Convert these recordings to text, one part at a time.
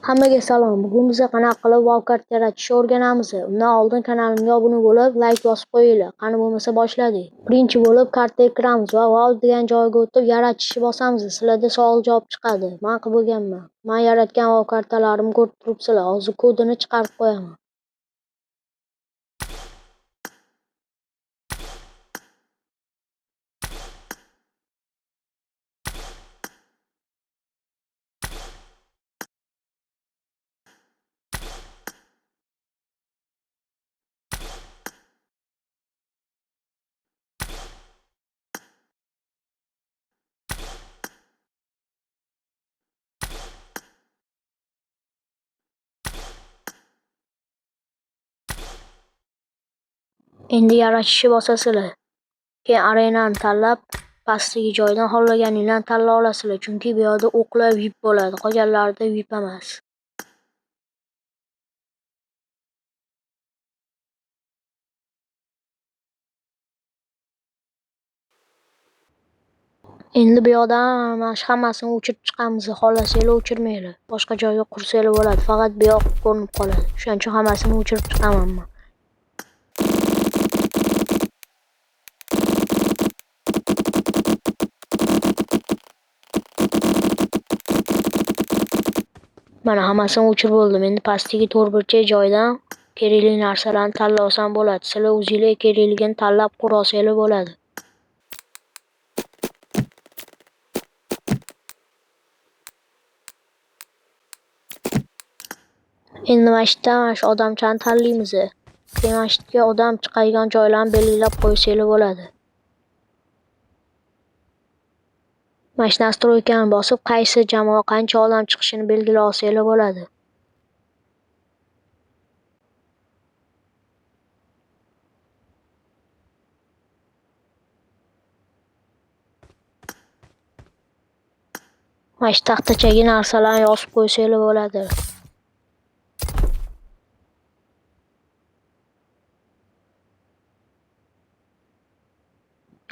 Hammaga salom. Bugun biz qanaqa qilib wildcard yaratishni o'rganamiz. Undan oldin kanalimga obuna bo'lib, like bosib qo'yinglar. Qani bo'lmasa boshladik. Birinchi bo'lib kartaga kiramiz va wild degan joyga o'tib yaratishni bosamiz. Sizlarda savol-javob chiqadi. Men qilib bo'lganman. Men yaratgan wildcardlarimni ko'rib turibsizlar. Hozir kodini chiqarib qo'yaman. Endi yaratishni bosasizlar. Keyin arenani tanlab, pastdagi joydan xohlaganinglarni tanlay olasizlar. Chunki bu yerda o'qlar VIP bo'ladi, qolganlarida VIP emas. Endi bu yoqdan mana shu hammasini o'chirib chiqamiz. Xohlasanglar o'chirmanglar. Boshqa joyga qursanglar bo'ladi. Faqat bu yoq ko'rinib qoladi. Shuning uchun hammasini o'chirib chiqaman men. Mana hammasini o'chirib bo'ldim. Endi pastdagi to'rtburchak joydan kerakli narsalarni tanlab olsam bo'ladi. Sizlar o'zinglar kerakligini tanlab qura olsanglar bo'ladi. Endi mana shu yerdan mana shu odamchani tanlaymiz. Keyin mana shu yerga odam chiqadigan joylarni belgilab qo'ysanglar bo'ladi. Mana shu nastroykani bosib, qaysi jamoa qancha odam chiqishini belgilab olsanglar bo'ladi. Mana shu taxtachaga narsalarni yozib qo'ysanglar bo'ladi.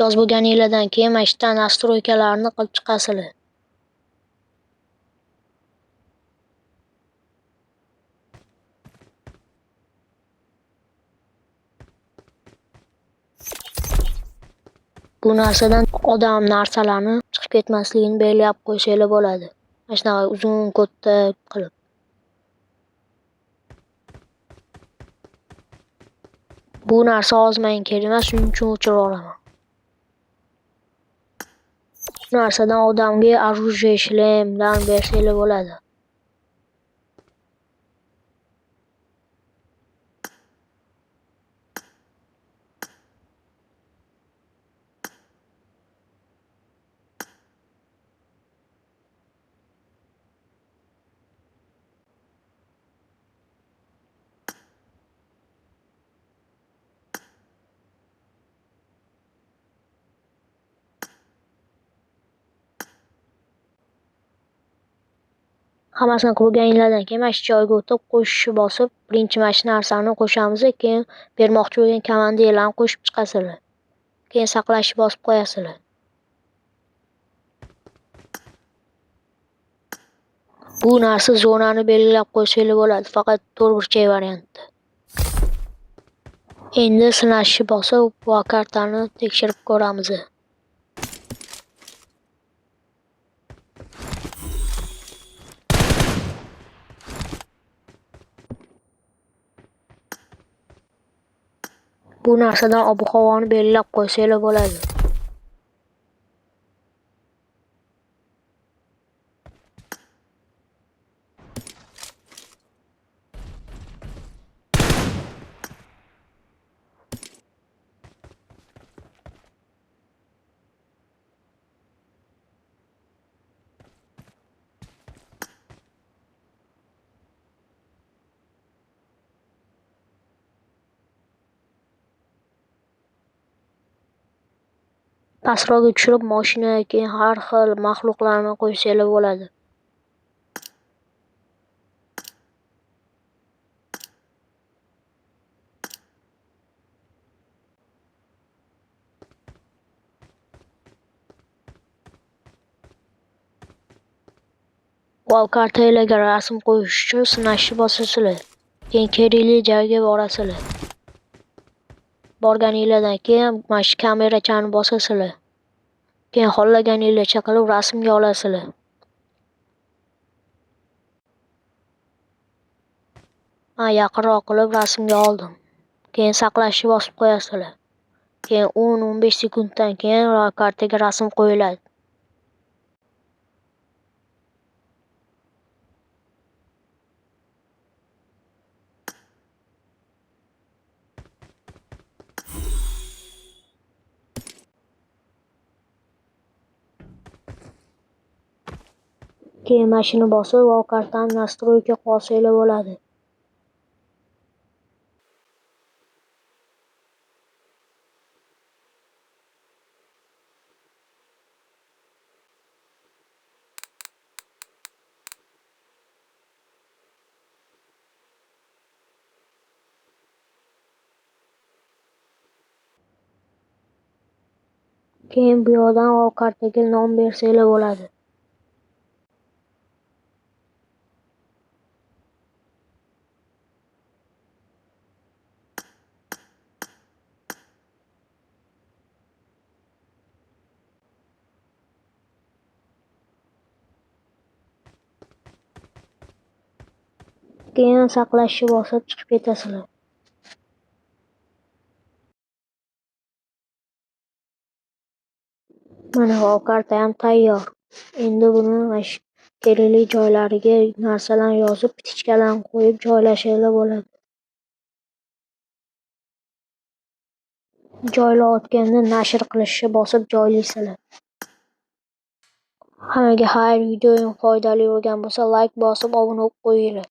Yozib bo'lganinglardan keyin mana shu yerdan nastroykalarni qilib chiqasizlar. Bu narsadan odam narsalarni chiqib ketmasligini belgilab qo'ysanglar bo'ladi. Mana shunaqa uzun katta qilib. Bu narsa hozir menga kerak emas, shuning uchun o'chirib yuboraman. Bu narsadan odamga orужие shlemdan bersanglar bo'ladi. Hammasini qilib bo'lganinglardan keyin mana shu joyga o'tib qo'shishni bosib, birinchi mana shu narsani qo'shamiz, keyin bermoqchi bo'lgan komandalarni qo'shib chiqasizlar. Keyin saqlashni bosib qo'yasizlar. Bu narsa zonani belgilab qo'ysanglar bo'ladi, faqat to'rtburchak variantda. Endi sinashni bosib, bu kartani tekshirib ko'ramiz. Bu narsadan ob-havoni belgilab qo'ysanglar bo'ladi. Pastroqga tushirib, mashina, keyin har xil maxluqlarni qo'ysanglar bo'ladi. Wow kartalarga rasm qo'yish uchun sinashni bosasizlar. Keyin kerakli joyga borasizlar. Borganinglardan keyin mana shu kamerachani bosasizlar. Keyin xohlaganinglarcha qilib rasmga olasizlar. Man yaqinroq qilib rasmga oldim. Keyin saqlashni bosib qo'yasizlar. Keyin 10-15 sekunddan keyin kartaga rasm qo'yiladi. Keyin mana shuni bosib, wow kartani настройка qilib olsanglar bo'ladi. Keyin bu yoqdan wow kartaga nom bersanglar bo'ladi. Keyin saqlashni bosib chiqib ketasizlar. Mana wow karta ham tayyor. Endi buni mana shu kerakli joylariga narsalarni yozib, pitichkalarni qo'yib joylashinglar bo'ladi. Joylayotganda nashr qilishni bosib joylaysizlar. Hammaga xayr, videoyim foydali bo'lgan bo'lsa, like bosib obuna bo'lib qo'yinglar.